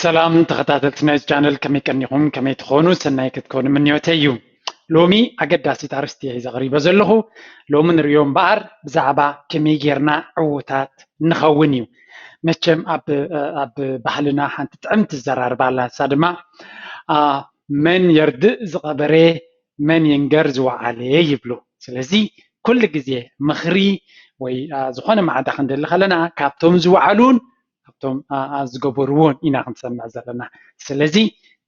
ሰላም ተኸታተልቲ ናይዚ ቻነል፣ ከመይ ቀኒኹም? ከመይ ትኾኑ? ሰናይ ክትኮኑ ምንዮተይ እዩ። ሎሚ ኣገዳሲት ኣርእስቲ እየ ሒዘ ቀሪበ ዘለኹ። ሎሚ ንሪኦ እምበኣር ብዛዕባ ከመይ ጌርና ዕዉታት ንኸውን እዩ። መቸም ኣብ ኣብ ባህልና ሓንቲ ጥዕምቲ ዘራርባ ኣላ። ንሳ ድማ መን የርድእ ዝቐበረ መን ይንገር ዝወዓለ ይብሉ። ስለዚ ኩሉ ግዜ ምኽሪ ወይ ዝኾነ ማዕዳ ክንደሊ ከለና ካብቶም ዝወዓሉን ካብቶም ዝገበርዎን ኢና ክንሰምዕ ዘለና። ስለዚ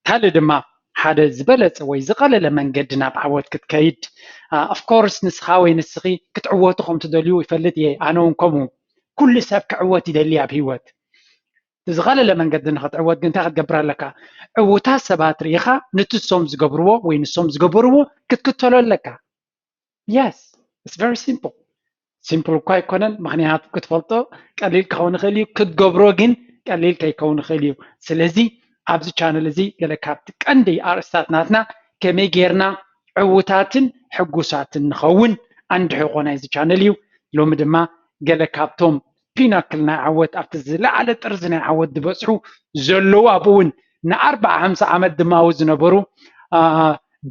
ካልእ ድማ ሓደ ዝበለጸ ወይ ዝቐለለ መንገዲ ናብ ዓወት ክትከይድ፣ of course፣ ንስኻ ወይ ንስኺ ክትዕወቱ ከም ትደልዩ ይፈልጥ እየ። ኣነ እውን ከምኡ። ኩሉ ሰብ ክዕወት ይደሊ ኣብ ህይወት። ዝቐለለ መንገዲ ንኽትዕወት ግን እንታይ ክትገብር ኣለካ? ዕዉታት ሰባት ርኢኻ ነቲ ንሶም ዝገብርዎ ወይ ንሶም ዝገበርዎ ክትክተሎ ኣለካ። Yes, it's very simple. Simple እኳ ኣይኮነን፣ ምኽንያቱ ክትፈልጦ ቀሊል ክኸውን ይኽእል እዩ፣ ክትገብሮ ግን ቀሊል ከይከውን ይኽእል እዩ። ስለዚ ኣብዚ ቻነል እዚ ገለ ካብቲ ቀንዲ ኣርእስታት ናትና ከመይ ጌርና ዕዉታትን ሕጉሳትን ንኸውን ኣንድሕኾ ናይዚ ቻነል እዩ። ሎሚ ድማ ገለ ካብቶም ፒናክል ናይ ዓወት ኣብቲ ዝለዓለ ጥርዚ ናይ ዓወት ዝበፅሑ ዘለዉ ኣብኡ እውን ንኣርባዓ ሓምሳ ዓመት ድማዊ ዝነበሩ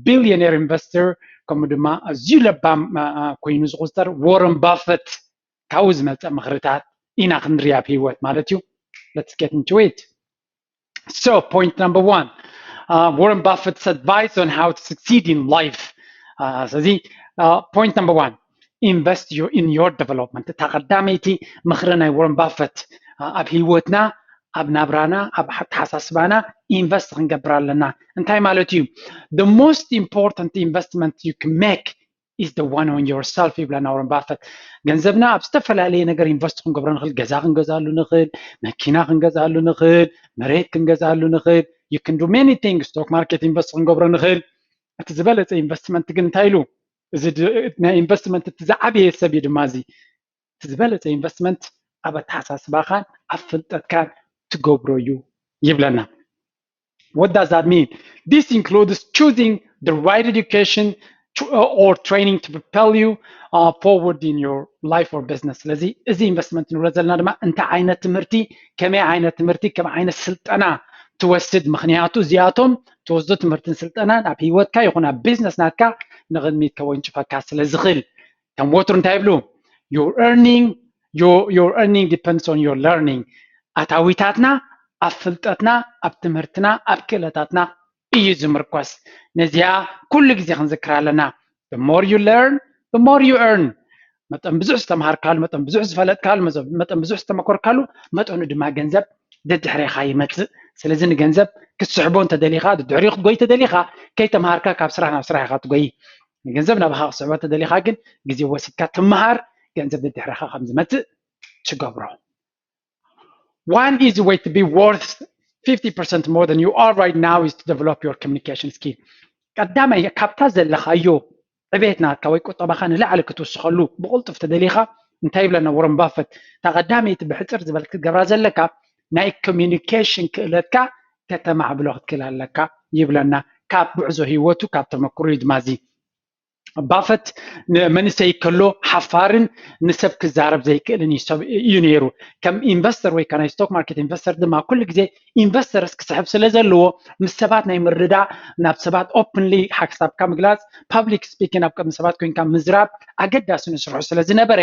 ቢልዮኔር ኢንቨስተር ከምኡ ድማ ኣዝዩ ለባም ኮይኑ ዝቁፅር ዎረን ባፈት ካብኡ ዝመፀ ምኽርታት ኢና ክንርኢ ኣብ ህይወት ማለት እዩ። Let's get into it. So point number one, uh, Warren Buffett's advice on how to succeed in life. ስለዚ point number one, invest your in your development። እታ ቀዳመይቲ ምኽሪ ናይ ዎረን ባፈት ኣብ ህይወትና ኣብ ናብራና ኣብ ኣተሓሳስባና ኢንቨስት ክንገብር ኣለና። እንታይ ማለት እዩ? The most important investment you can make is the one on yourself ይብለና ዎረን ባፈት። ገንዘብና ኣብ ዝተፈላለየ ነገር ኢንቨስት ክንገብሮ ንኽእል። ገዛ ክንገዛሉ ንኽእል፣ መኪና ክንገዛሉ ንኽእል፣ መሬት ክንገዛሉ ንኽእል። You can do many things። ስቶክ ማርኬት ኢንቨስት ክንገብሮ ንኽእል። እቲ ዝበለፀ ኢንቨስትመንት ግን እንታይ ኢሉ? እዚ ናይ ኢንቨስትመንት እቲ ዝዓበየ ሰብ እዩ ድማ እዚ። እቲ ዝበለፀ ኢንቨስትመንት ኣብ ኣተሓሳስባኻን ኣብ ፍልጠትካን ትገብሮ እዩ ይብለና። What does that mean? This includes choosing the right education or training to propel you uh, forward in your life or business. ስለዚ እዚ ኢንቨስትመንት ንብሎ ዘለና ድማ እንታይ ዓይነት ትምህርቲ፣ ከመይ ዓይነት ትምህርቲ፣ ከመይ ዓይነት ስልጠና ትወስድ። ምኽንያቱ እዚኣቶም ትወስዶ ትምህርትን ስልጠናን ኣብ ህይወትካ ይኹን ኣብ ቢዝነስ ናትካ ንቕድሚት ከወንጭፈካ ስለ ዝኽእል። ከም ወትሩ እንታይ ይብሉ? Your earning, your, your earning depends on your learning. ኣታዊታትና ኣብ ፍልጠትና፣ ኣብ ትምህርትና፣ ኣብ ክእለታትና እዩ ዝምርኮስ። ነዚኣ ኩሉ ግዜ ክንዝክር ኣለና። The more you learn, the more you earn. መጠን ብዙሕ ዝተምሃርካሉ፣ መጠን ብዙሕ ዝፈለጥካሉ፣ መጠን ብዙሕ ዝተመኮርካሉ መጠኑ ድማ ገንዘብ ደድሕሬኻ ይመፅእ። ስለዚ ንገንዘብ ክትስሕቦ እንተደሊኻ፣ ድሕሪኡ ክትጎይ ተደሊኻ፣ ከይተምሃርካ ካብ ስራሕ ናብ ስራሕ ኢኻ ትጎይ። ንገንዘብ ናባኻ ክትስሕቦ እንተደሊኻ ግን ግዜ ወሲድካ ትምሃር፣ ገንዘብ ደድሕሬኻ ከም ዝመፅእ ትገብሮ። One easy way to be worth fifty percent more than you are right now is to develop your communication skill. ቀዳማይ ካብታ ዘለኻዮ ዕቤት ናትካ ወይ ቁጠባኻ ንላዕሊ ክትውስኸሉ ብቕልጡፍ ተደሊኻ እንታይ ይብለና ዎረን ባፈት? እታ ቀዳመይቲ ብሕፅር ዝበል ክትገብራ ዘለካ ናይ ኮሚኒኬሽን ክእለትካ ከተማዕብሎ ክትክእል ኣለካ ይብለና። ካብ ጉዕዞ ህይወቱ ካብ ተመክሮ እዩ ድማ እዚ። ባፈት ንመንእሰይ ከሎ ሓፋርን ንሰብ ክዛረብ ዘይክእልን እዩ ሰብ እዩ ነይሩ። ከም ኢንቨስተር ወይ ከ ናይ ስቶክ ማርኬት ኢንቨስተር ድማ ኩሉ ግዜ ኢንቨስተርስ ክስሕብ ስለ ዘለዎ ምስ ሰባት ናይ ምርድዳእ ናብ ሰባት ኦፕንሊ ሓሳብካ ምግላፅ ፓብሊክ ስፒኪን ኣብ ቅድሚ ሰባት ኮይንካ ምዝራብ ኣገዳሲ ንስርሑ ስለ ዝነበረ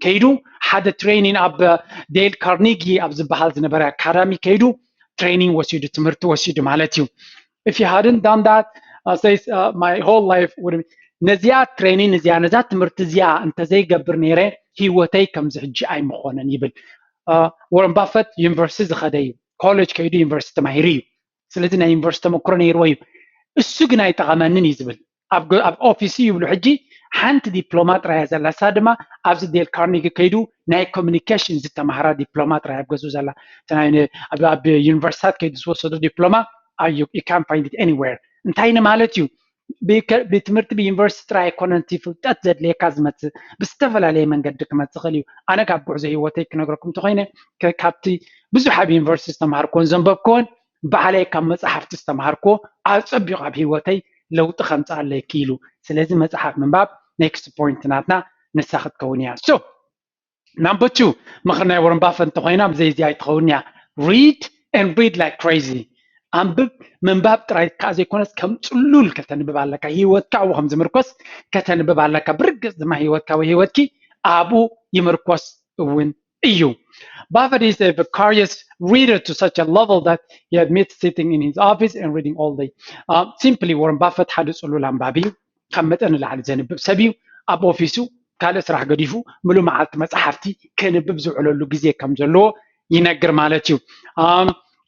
ከይዱ ሓደ ትሬኒን ኣብ ዴል ካርኒጊ ኣብ ዝበሃል ዝነበረ ኣካዳሚ ከይዱ ትሬኒን ወሲዱ ትምህርቲ ወሲዱ ማለት እዩ። If you hadn't done that, uh, says, uh, my whole life would have ነዚኣ ትሬኒን እዚኣ ነዛ ትምህርቲ እዚኣ እንተዘይገብር ነይረ ህይወተይ ከምዚ ሕጂ ኣይምኾነን ይብል። ወረን ባፈት ዩኒቨርሲቲ ዝኸደ እዩ። ኮሌጅ ከይዱ ዩኒቨርሲቲ ተማሂሩ እዩ። ስለዚ ናይ ዩኒቨርሲቲ ተመክሮ ነይርዎ እዩ። እሱ ግን ኣይጠቐመንን እዩ ዝብል። ኣብ ኦፊሱ ይብሉ ሕጂ ሓንቲ ዲፕሎማ ጥራያ ዘላ፣ እሳ ድማ ኣብዚ ዴል ካርኒጊ ከይዱ ናይ ኮሚኒኬሽን ዝተማሃራ ዲፕሎማ ጥራይ ኣብ ገዝኡ ዘላ። ኣብ ዩኒቨርሲታት ከይዱ ዝወሰዶ ዲፕሎማ you can't find it anywhere። እንታይ ንማለት እዩ? ብትምህርቲ ብዩኒቨርሲቲ ጥራይ ኣይኮነን እቲ ፍልጠት ዘድልየካ ዝመፅእ፣ ብዝተፈላለየ መንገዲ ክመፅእ ይኽእል እዩ። ኣነ ካብ ጉዕዞ ህይወተይ ክነግረኩም እንተኮይነ፣ ካብቲ ብዙሕ ኣብ ዩኒቨርሲቲ ዝተምሃርኩዎን ዘንበብኩዎን ባዕለይ ካብ መፅሓፍቲ ዝተምሃርኩዎ ኣፀቢቑ ኣብ ህይወተይ ለውጢ ከምፅኣለይ ክኢሉ። ስለዚ መፅሓፍ ምንባብ ኔክስት ፖይንት ናትና ንሳ ክትከውን እያ። So ናምበር ቱ ምኽሪ ናይ ወረን ባፈት እንተኮይና ብዘይ እዚኣ ኣይትኸውን እያ። Read and read like crazy. ኣንብብ። ምንባብ ጥራይ ከዓ ዘይኮነስ ከም ጽሉል ከተንብብ ኣለካ። ህይወትካ ኣብኡ ከም ዝምርኮስ ከተንብብ ኣለካ። ብርግጽ ድማ ህይወትካ ወይ ህይወትኪ ኣብኡ ይምርኮስ እውን እዩ። Buffett is a voracious reader to such a level that he admits sitting in his office and reading all day. Simply Warren Buffett ሓደ ጽሉል ኣንባቢ እዩ። ካብ መጠን ንላዕሊ ዘንብብ ሰብ እዩ። ኣብ ኦፊሱ ካልእ ስራሕ ገዲፉ ምሉእ መዓልቲ መጽሓፍቲ ከንብብ ዝውዕለሉ ግዜ ከም ዘለዎ ይነግር ማለት እዩ።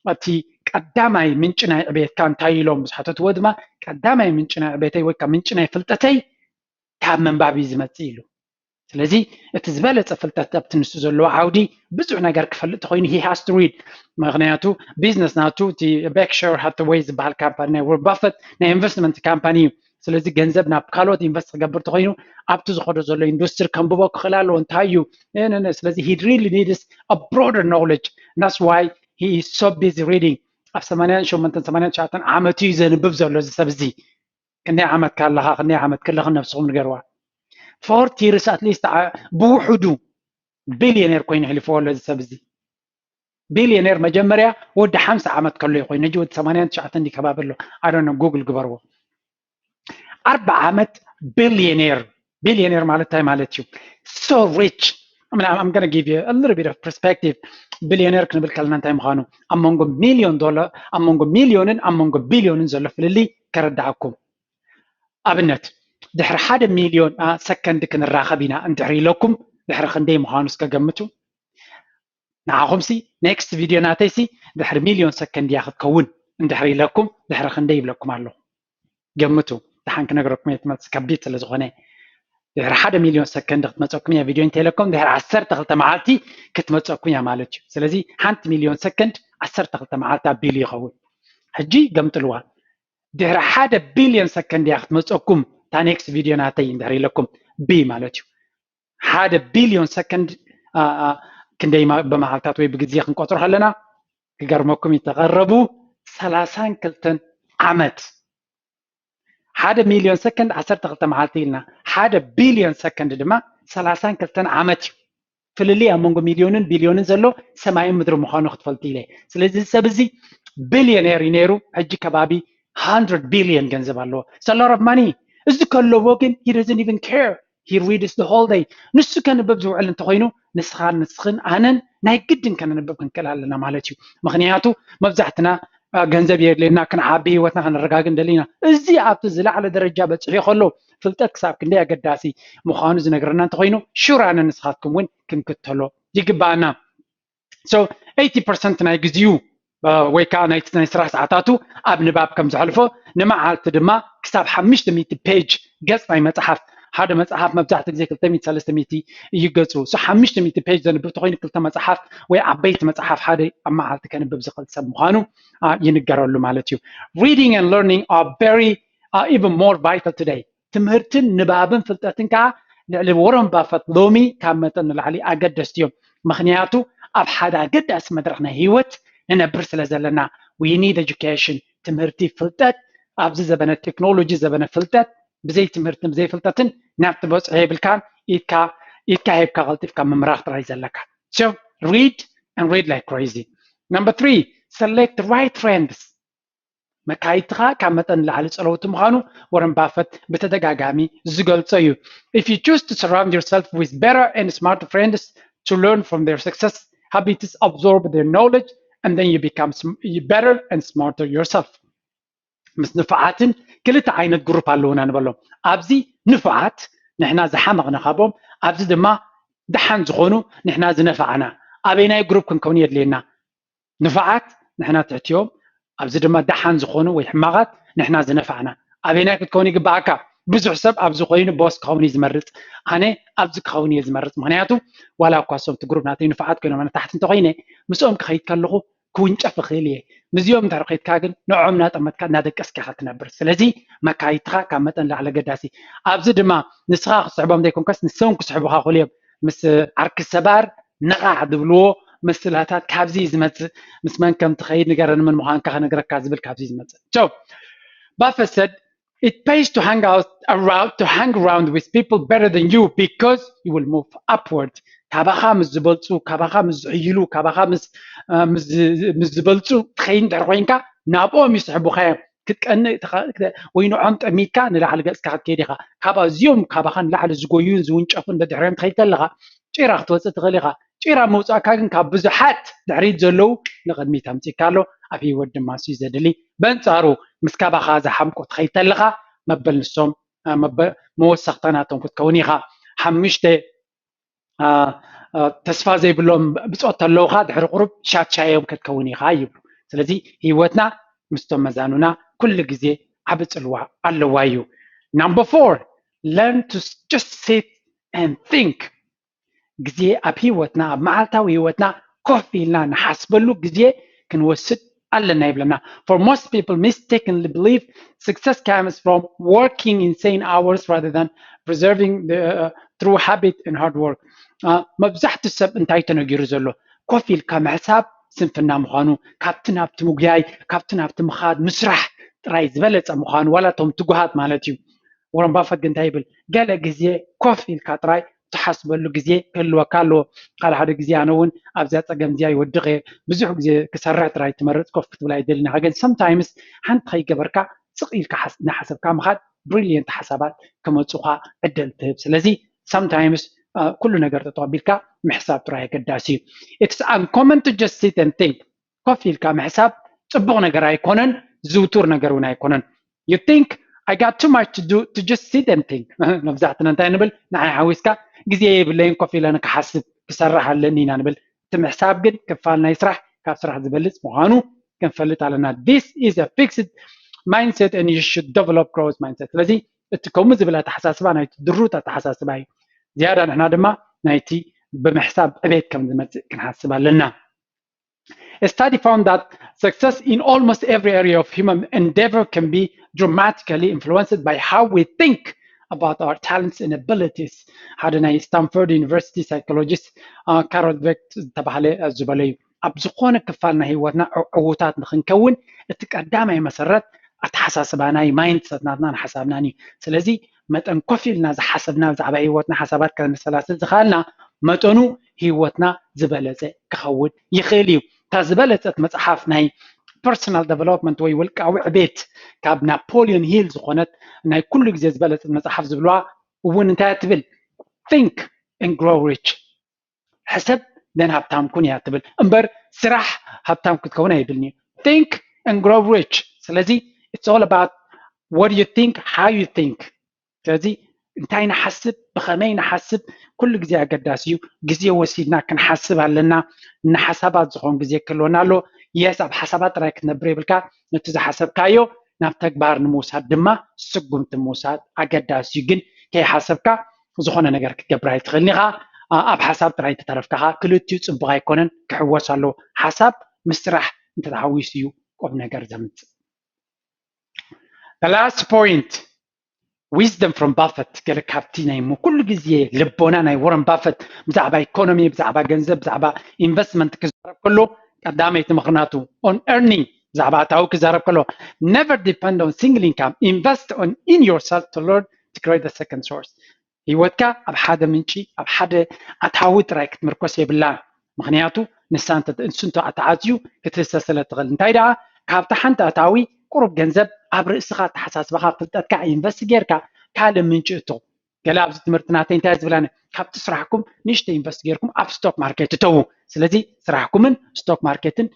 እቲ ቀዳማይ ምንጪ ናይ ዕቤትካ እንታይ ኢሎም ዝሓተትዎ ድማ ቀዳማይ ምንጪ ናይ ዕቤተይ ወይ ከዓ ምንጪ ናይ ፍልጠተይ ካብ ምንባብ እዩ ዝመጽእ ኢሉ። ስለዚ እቲ ዝበለፀ ፍልጠት ኣብቲ ንሱ ዘለዎ ዓውዲ ብዙሕ ነገር ክፈልጥ ተኮይኑ he has to read። ምክንያቱ ቢዝነስ ናቱ እቲ Berkshire Hathaway ዝበሃል ካምፓኒ ናይ Warren Buffett ናይ ኢንቨስትመንት ካምፓኒ እዩ። ስለዚ ገንዘብ ናብ ካልኦት ኢንቨስት ክገብር ተኮይኑ ኣብቲ ዝኸዶ ዘሎ ኢንዱስትሪ ከንብቦ ክኽእል ኣለዎ። እንታይ እዩ? ስለዚ he really needs a broader knowledge. That's why he is so busy reading. ኣብ ሰማንያን ሸሞንተን ሰማንያን ትሽዓተን ዓመቱ እዩ ዘንብብ ዘሎ እዚ ሰብ እዚ። ክንደይ ዓመት ካለኻ ክንደይ ዓመት ክለኽን ነብስኹም ንገርዋ። ፎርቲ years at least ብውሕዱ ቢልዮኔር ኮይኑ ሕሊፍዎ ኣሎ እዚ ሰብ እዚ። ቢልዮኔር መጀመርያ ወዲ ሓምሳ ዓመት ከሎ እዩ ኮይኑ፣ ሕጂ ወዲ ሰማንያን ትሽዓተን እንዲ ከባቢ ኣሎ። I don't know፣ ጉግል ግበርዎ። ኣርባዓ ዓመት ቢልዮኔር። ቢልዮኔር ማለት እንታይ ማለት እዩ? So rich. I'm gonna give you a little bit of perspective. ቢልዮኔር ክንብል ከለና እንታይ ምዃኑ፣ ኣብ መንጎ ሚልዮን ዶላር፣ ኣብ መንጎ ሚልዮንን ኣብ መንጎ ቢልዮንን ዘሎ ፍልልይ ከረድኣኩም። ኣብነት ድሕሪ ሓደ ሚልዮን ሰከንድ ክንራኸብ ኢና እንድሕሪ ኢለኩም ድሕሪ ክንደይ ምዃኑ እስከ ገምቱ። ንዓኹምሲ ኔክስት ቪድዮ ናተይሲ ድሕሪ ሚልዮን ሰከንድ እያ ክትከውን እንድሕሪ ኢለኩም ድሕሪ ክንደይ ይብለኩም ኣለኹ። ገምቱ። ደሓን ክነግረኩም እየ፣ እቲ መልሲ ከቢድ ስለ ዝኾነ። ድሕሪ ሓደ ሚልዮን ሰከንድ ክትመፀኩም እያ ቪድዮ እንተኢለኩም ድሕሪ ዓሰርተ ክልተ መዓልቲ ክትመፀኩም እያ ማለት እዩ። ስለዚ ሓንቲ ሚልዮን ሰከንድ ዓሰርተ ክልተ መዓልቲ ኣቢሉ ይኸውን። ሕጂ ገምጥልዋ። ድሕሪ ሓደ ቢልዮን ሰከንድ እያ ክትመፀኩም እታ ኔክስት ቪድዮ ናተይ እንድሕሪ ኢለኩም ቢ ማለት እዩ። ሓደ ቢልዮን ሰከንድ ክንደይ ብመዓልታት ወይ ብግዜ ክንቆፅሮ ከለና ክገርመኩም ይተቐረቡ ሰላሳን ክልተን ዓመት። ሓደ ሚልዮን ሰከንድ ዓሰርተ ክልተ መዓልቲ ኢልና ሓደ ቢልዮን ሰከንድ ድማ ሰላሳን ክልተን ዓመት እዩ። ፍልልይ ኣብ መንጎ ሚልዮንን ቢልዮንን ዘሎ ሰማይን ምድሪ ምዃኑ ክትፈልጡ ኢለ። ስለዚ ሰብ እዚ ቢልዮኔር እዩ ነይሩ፣ ሕጂ ከባቢ ሃንድረድ ቢልዮን ገንዘብ ኣለዎ። It's a lot of money። እዚ ከለዎ ግን he doesn't even care. He reads the whole day። ንሱ ከንብብ ዝውዕል እንተኮይኑ ንስኻን ንስኽን ኣነን ናይ ግድን ከነንብብ ክንክእል ኣለና ማለት እዩ። ምክንያቱ መብዛሕትና ገንዘብ የድልየና፣ ክንዓቢ፣ ህይወትና ከነረጋግእ እንደሊ ኢና። እዚ ኣብቲ ዝለዓለ ደረጃ በፂሑ ከሎ ፍልጠት ክሳብ ክንደይ ኣገዳሲ ምዃኑ ዝነግረና እንተኮይኑ ሹር ኣነ ንስኻትኩም እውን ክንክተሎ ይግባኣና። So ኤይቲ ፐርሰንት ናይ ግዜኡ ወይ ከዓ ናይ ስራሕ ሰዓታቱ ኣብ ንባብ ከም ዘሕልፎ፣ ንመዓልቲ ድማ ክሳብ ሓሙሽተ ሚእቲ ፔጅ ገፅ ናይ መፅሓፍ፣ ሓደ መፅሓፍ መብዛሕትኡ ግዜ ክልተ ሚእቲ ሰለስተ ሚእቲ እዩ ገፁ። So ሓሙሽተ ሚእቲ ፔጅ ዘንብብ ተኮይኑ ክልተ መፅሓፍ ወይ ዓበይቲ መፅሓፍ ሓደ ኣብ መዓልቲ ከንብብ ዝኽእል ሰብ ምዃኑ ይንገረሉ ማለት እዩ። Reading and learning are very even more vital today. ትምህርትን ንባብን ፍልጠትን ከዓ ልዕሊ ወረን ባፈት ሎሚ ካብ መጠን ንላዕሊ ኣገደስቲ እዮም። ምክንያቱ ኣብ ሓደ ኣገዳሲ መድረክ ናይ ህይወት ንነብር ስለ ዘለና we need education። ትምህርቲ፣ ፍልጠት፣ ኣብዚ ዘበነ ቴክኖሎጂ ዘበነ ፍልጠት ብዘይ ትምህርትን ብዘይ ፍልጠትን ናብ ትበፅሖ የብልካን። ኢድካ ኢድካ ሂብካ ቀልጢፍካ ምምራኽ ጥራይ ዘለካ። So read and read like crazy. Number three, select the right friends. መካይድትኻ ካብ መጠን ንላዕሊ ጸለውቲ ምዃኑ ወረን ባፈት ብተደጋጋሚ ዝገልጾ እዩ። If you choose to surround yourself with better and smarter friends to learn from their success, habits, absorb their knowledge, and then you become better and smarter yourself. ምስ ንፉዓትን ክልተ ዓይነት ግሩፕ ኣለውና ንበሎም። ኣብዚ ንፉዓት ንሕና ዝሓመቕና ካብኦም፣ ኣብዚ ድማ ደሓን ዝኾኑ ንሕና ዝነፋዕና። ኣበይናይ ግሩፕ ክንከውን የድልየና? ንፉዓት ንሕና ትሕቲኦም፣ ኣብዚ ድማ ደሓን ዝኾኑ ወይ ሕማቓት ንሕና ዝነፋዕና። ኣበይናይ ክትከውን ይግባኣካ? ብዙሕ ሰብ ኣብዚ ኮይኑ ቦስ ክኸውን እዩ ዝመርጽ። ኣነ ኣብዚ ክኸውን እየ ዝመርጽ። ምክንያቱ ዋላ እኳ እሶም እቲ ግሩፕ ናተይ ንፉዓት ኮይኖም ኣነ ታሕቲ እንተኮይነ ምስኦም ክኸይድ ከለኹ ክውንጨፍ እኽእል እየ። ምስዚኦም እንድሕር ከይድካ ግን ንዕኦም እናጠመትካ እናደቀስካ ኢኻ ትነብር። ስለዚ መካይድትኻ ካብ መጠን ላዕሊ ኣገዳሲ። ኣብዚ ድማ ንስኻ ክትስሕቦም ዘይኮንካስ ንሶም ክስሕቡኻ ክኽእሉ እዮም። ምስ ዓርኪ ሰባር ነቓዕ ዝብልዎ ምስላታት ካብዚ እዩ ዝመጽእ። ምስ መን ከም ትኸይድ ንገረኒ፣ መን ምዃንካ ክነግረካ ዝብል ካብዚ እዩ ዝመጽእ። So Buffett said it pays to hang out around to hang around with people better than you because you will move upward. ካባኻ ምስ ዝበልፁ፣ ካባኻ ምስ ዝሕይሉ፣ ካባኻ ምስ ዝበልፁ ትኸይድ እንድሕር ኮይንካ፣ ናብኦም ይስሕቡኻ እዮም። ክትቀንእ ወይ ንዖም ጠሚትካ ንላዕሊ ገፅካ ክትከይድ ኢኻ። ካብ ኣዝዮም ካባኻ ንላዕሊ ዝጎዩን ዝውንጨፉን ደድሕሪኦም ትኸይድ ከለኻ ጭራ ክትወፅእ ትኽእል ኢኻ። ጭራ ምውፃእካ ግን ካብ ብዙሓት ድሕሪት ዘለዉ ንቕድሚት ኣምፂእካ ኣሎ። ኣብ ህይወት ድማ እሱ ዘድሊ። በንፃሩ ምስ ካባኻ ዝሓምቁ ትኸይድ ከለኻ መበል ንሶም መወሰኽታ ናቶም ክትከውን ኢኻ። ሓሙሽተ ተስፋ ዘይብሎም ብፆት ኣለውካ ድሕሪ ቁሩብ ሻትሻዮም ክትከውን ኢኻ ይብሉ። ስለዚ ህይወትና ምስቶም መዛኑና ኩሉ ግዜ ዓቢ ፅልዋ ኣለዋ እዩ። Number four, learn to just sit and think. ግዜ ኣብ ህይወትና ኣብ መዓልታዊ ህይወትና ኮፍ ኢልና ንሓስበሉ ግዜ ክንወስድ ኣለና ይብለና። For most people mistakenly believe success comes from working insane hours rather than preserving the, uh, through habit and hard work. መብዛሕትኡ ሰብ እንታይ ተነጊሩ ዘሎ? ኮፍ ኢልካ ምሕሳብ ስንፍና ምዃኑ፣ ካብቲ ናብቲ ምጉያይ፣ ካብቲ ናብቲ ምኻድ ምስራሕ ጥራይ ዝበለፀ ምዃኑ፣ ዋላ እቶም ትጉሃት ማለት እዩ። ወረን ባፈት ግን እንታይ ይብል? ገለ ግዜ ኮፍ ኢልካ ጥራይ ትሓስበሉ ግዜ ክህልወካ ኣለዎ። ሓደ ሓደ ግዜ ኣነ እውን ኣብዚኣ ፀገም እዚኣ ይወድቕ እየ። ብዙሕ ግዜ ክሰርሕ ጥራይ ትመርፅ፣ ኮፍ ክትብል ኣይደልን ኢኻ። ግን sometimes ሓንቲ ከይገበርካ ስቕ ኢልካ እናሓሰብካ ምኻድ ብሪልየንት ሓሳባት ክመፁኻ ዕድል ትህብ። ስለዚ sometimes ኩሉ ነገር ጠጠው ኣቢልካ ምሕሳብ ጥራይ ኣገዳሲ እዩ። It's uncommon to just sit and think. ኮፍ ኢልካ ምሕሳብ ፅቡቕ ነገር ኣይኮነን፣ ዝውቱር ነገር እውን ኣይኮነን። You think I got too much to do to just sit and think. መብዛሕትና እንታይ ንብል? ንዓይ ሓዊስካ ግዜ የብለይን ኮፍ ኢለ ክሓስብ ክሰርሕ ኣለኒ ኢና ንብል። እቲ ምሕሳብ ግን ክፋል ናይ ስራሕ፣ ካብ ስራሕ ዝበልፅ ምዃኑ ክንፈልጥ ኣለና። This is a fixed mindset and you should develop growth mindset. ስለዚ እቲ ከምኡ ዝብል ኣተሓሳስባ ናይቲ ድሩት ኣተሓሳስባ እዩ። ዝያዳ ንሕና ድማ ናይቲ ብምሕሳብ ዕቤት ከም ዝመፅእ ክንሓስብ ኣለና። A study found that success in almost every area of human endeavor can be dramatically influenced by how we think about our talents and abilities. ሓደ ናይ ስታንፎርድ ዩኒቨርሲቲ ሳይኮሎጂስት ካሮል ድዌክ ዝተባሃለ ዝበለ እዩ። ኣብ ዝኾነ ክፋል ናይ ህይወትና ዕዉታት ንክንከውን እቲ ቀዳማይ መሰረት ኣተሓሳስባና እዩ፣ ማይንድሰት ናትናን ሓሳብናን እዩ። ስለዚ መጠን ኮፍ ኢልና ዝሓሰብና ብዛዕባ ህይወትና ሓሳባት ከነሰላስል ዝኸኣልና መጠኑ ህይወትና ዝበለፀ ክኸውን ይኽእል እዩ። እታ ዝበለፀት መፅሓፍ ናይ ፐርሶናል ዴቨሎፕመንት ወይ ውልቃዊ ዕቤት ካብ ናፖሊዮን ሂል ዝኾነት ናይ ኩሉ ግዜ ዝበለፀት መፅሓፍ ዝብልዋ እውን እንታይ እያ ትብል? Think and grow rich። ሕሰብ ደን ሃብታም ኩን እያ ትብል እምበር ስራሕ ሃብታም ክትከውን ኣይብልን እዩ። Think and grow rich። ስለዚ it's all about what you think, how you think። ስለዚ እንታይ ንሓስብ፣ ብኸመይ ንሓስብ ኩሉ ግዜ ኣገዳሲ እዩ። ግዜ ወሲድና ክንሓስብ ኣለና። ንሓሳባት ዝኾን ግዜ ክህልወና ኣሎ። የስ ኣብ ሓሳባት ጥራይ ክትነብር የብልካ። ነቲ ዝሓሰብካዮ ናብ ተግባር ንምውሳድ ድማ ስጉምቲ ምውሳድ ኣገዳሲ እዩ። ግን ከይሓሰብካ ዝኾነ ነገር ክትገብር ኣይትኽእልን ኢኻ። ኣብ ሓሳብ ጥራይ እንተተረፍካ ክልቲኡ ፅቡቕ ኣይኮነን፣ ክሕወስ ኣለዎ። ሓሳብ ምስ ስራሕ እንተተሓዊሱ እዩ ቁም ነገር ዘምፅእ። The last point, wisdom from Buffett። ገለ ካብቲ ናይ ኩሉ ግዜ ልቦና ናይ ወረን ባፈት ብዛዕባ ኢኮኖሚ፣ ብዛዕባ ገንዘብ፣ ብዛዕባ ኢንቨስትመንት ክዛረብ ከሎ ቀዳመይቲ ምኽርናቱ on earning፣ ብዛዕባ ኣታዊ ክዛረብ ከሎ never depend on single income, invest on in yourself to learn to create the second source። ህይወትካ ኣብ ሓደ ምንጪ ኣብ ሓደ ኣታዊ ጥራይ ክትምርኮስ የብላን። ምኽንያቱ ንሳ ንሱ እንተ ኣተዓፅዩ ክትህሰ ስለ ትኽእል። እንታይ ደኣ ካብቲ ሓንቲ ኣታዊ ቁሩብ ገንዘብ ኣብ ርእስኻ ኣተሓሳስባኻ ፍልጠትካ ኢንቨስት ጌርካ ካልእ ምንጪ እቶ። ገለ ኣብዚ ትምህርቲ ናተይ እንታይ ዝብላኒ ካብቲ ስራሕኩም ንእሽተ ኢንቨስት ጌርኩም ኣብ ስቶክ ማርኬት እተዉ። ስለዚ ስራሕኩምን ስቶክ ማርኬትን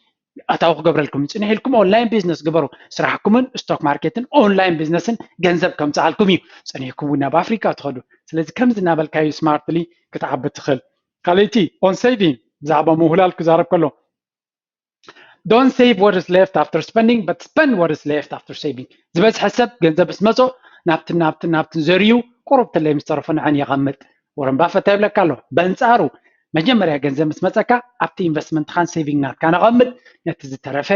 ኣታዊ ክገብረልኩም እዩ። ፅንሕ ኢልኩም ኦንላይን ቢዝነስ ግበሩ። ስራሕኩምን ስቶክ ማርኬትን ኦንላይን ቢዝነስን ገንዘብ ከምፅኣልኩም እዩ። ፀኒሕኩም እውን ናብ ኣፍሪካ ትኸዱ። ስለዚ ከምዚ እናበልካዩ ስማርትሊ ክትዓቢ ትኽእል። ካልኣይቲ on saving ብዛዕባ ምውህላል ክዛረብ ከሎ don't save what is left after spending but spend what is left after saving። ዝበዝሐ ሰብ ገንዘብ ምስ መፆ ናብትን ናብትን ናብትን ዘርዩ ቁሩብ ትለይ ምስ ተረፎ ንዐን የቐምጥ። ወረን ባፈት ይብለካ ኣሎ። በንፃሩ መጀመርያ ገንዘብ ምስ መፀካ ኣብቲ ኢንቨስትመንትኻን ሴቪንግ ናትካ ነቐምጥ፣ ነቲ ዝተረፈ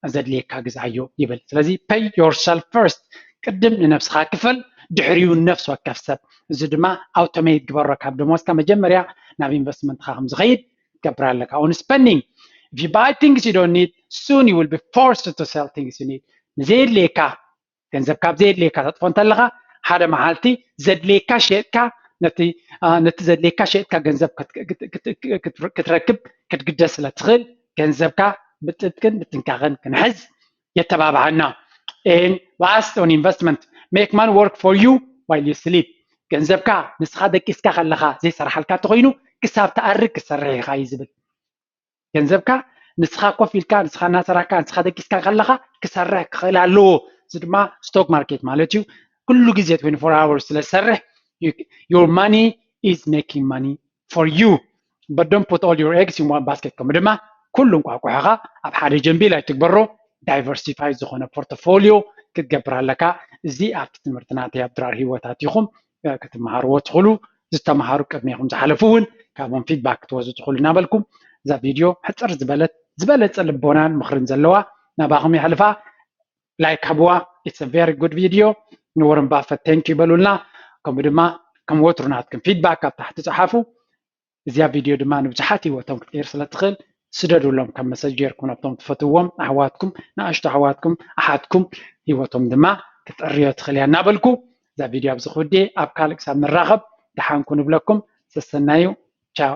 ዘድልየካ ግዛዮ ይብል። ስለዚ pay yourself first፣ ቅድም ንነብስኻ ክፈል፣ ድሕሪኡ ነፍሲ ወከፍ ሰብ። እዚ ድማ ኣውቶሜት ግበሮ፣ ካብ ደሞዝካ መጀመርያ ናብ ኢንቨስትመንትኻ ከም ዝኸይድ ትገብር ኣለካ። On spending, if you buy things you don't need, soon you will be forced to sell things you need። ንዘየድልየካ ገንዘብ ካብ ዘየድልየካ ተጥፎ እንተለኻ ሓደ መዓልቲ ዘድልየካ ሸጥካ ነቲ ነቲ ዘድልየካ ሸጥካ ገንዘብ ክትረክብ ክትግደስ ስለ ትኽእል ገንዘብካ ብጥብቅን ብጥንቃቐን ክንሕዝ የተባብዓና። Last on investment, make money work for you while you sleep. ገንዘብካ ንስኻ ደቂስካ ከለኻ ዘይሰርሓልካ እንተኾይኑ ክሳብ ትኣርግ ክሰርሕ ኢኻ እዩ ዝብል። ገንዘብካ ንስኻ ኮፍ ኢልካ ንስኻ እናሰራሕካ ንስኻ ደቂስካ ከለኻ ክሰርሕ ክኽእል ኣለዎ። እዚ ድማ stock market ማለት እዩ። ኩሉ ግዜ twenty-four hours ስለ ዝሰርሕ your money is making money for you, but don't put all your eggs in one basket. ከምኡ ድማ ኩሉ እንቋቑሖኻ ኣብ ሓደ ጀንቢል ኣይትግበሮ። Diversify ዝኾነ ፖርትፎሊዮ ክትገብር ኣለካ። እዚ ኣብቲ ትምህርቲ ናተይ ኣብ ድራር ህይወት ኣቲኹም ክትመሃርዎ ትኽእሉ። ዝተምሃሩ ቅድሜኹም ዝሓለፉ እውን ካብኦም feedback ክትወስዱ ትኽእሉ እናበልኩም እዛ ቪድዮ ሕፅር ዝበለት ዝበለፀ ልቦናን ምኽርን ዘለዋ ናባኹም የሕልፋ። Like ሃብዋ። It's a very good video። ንወረን ባፈት thank you በሉልና። ከምኡ ድማ ከም ወትሩ ናትኩም feedback ኣብ ታሕቲ ፀሓፉ። እዚኣ ቪድዮ ድማ ንብዙሓት ህይወቶም ክትቀይር ስለ ትኽእል ስደዱሎም። ከም message ጌርኩም ናብቶም ትፈትዎም ኣሕዋትኩም ንኣሽቱ ኣሕዋትኩም ኣሓትኩም ህይወቶም ድማ ክትዕርዮ ትኽእል እያ እናበልኩ እዛ ቪድዮ ኣብዚ ክውድእ። ኣብ ካልእ ክሳብ ንራኸብ ደሓንኩ ንብለኩም። ሰሰናዩ። ቻው።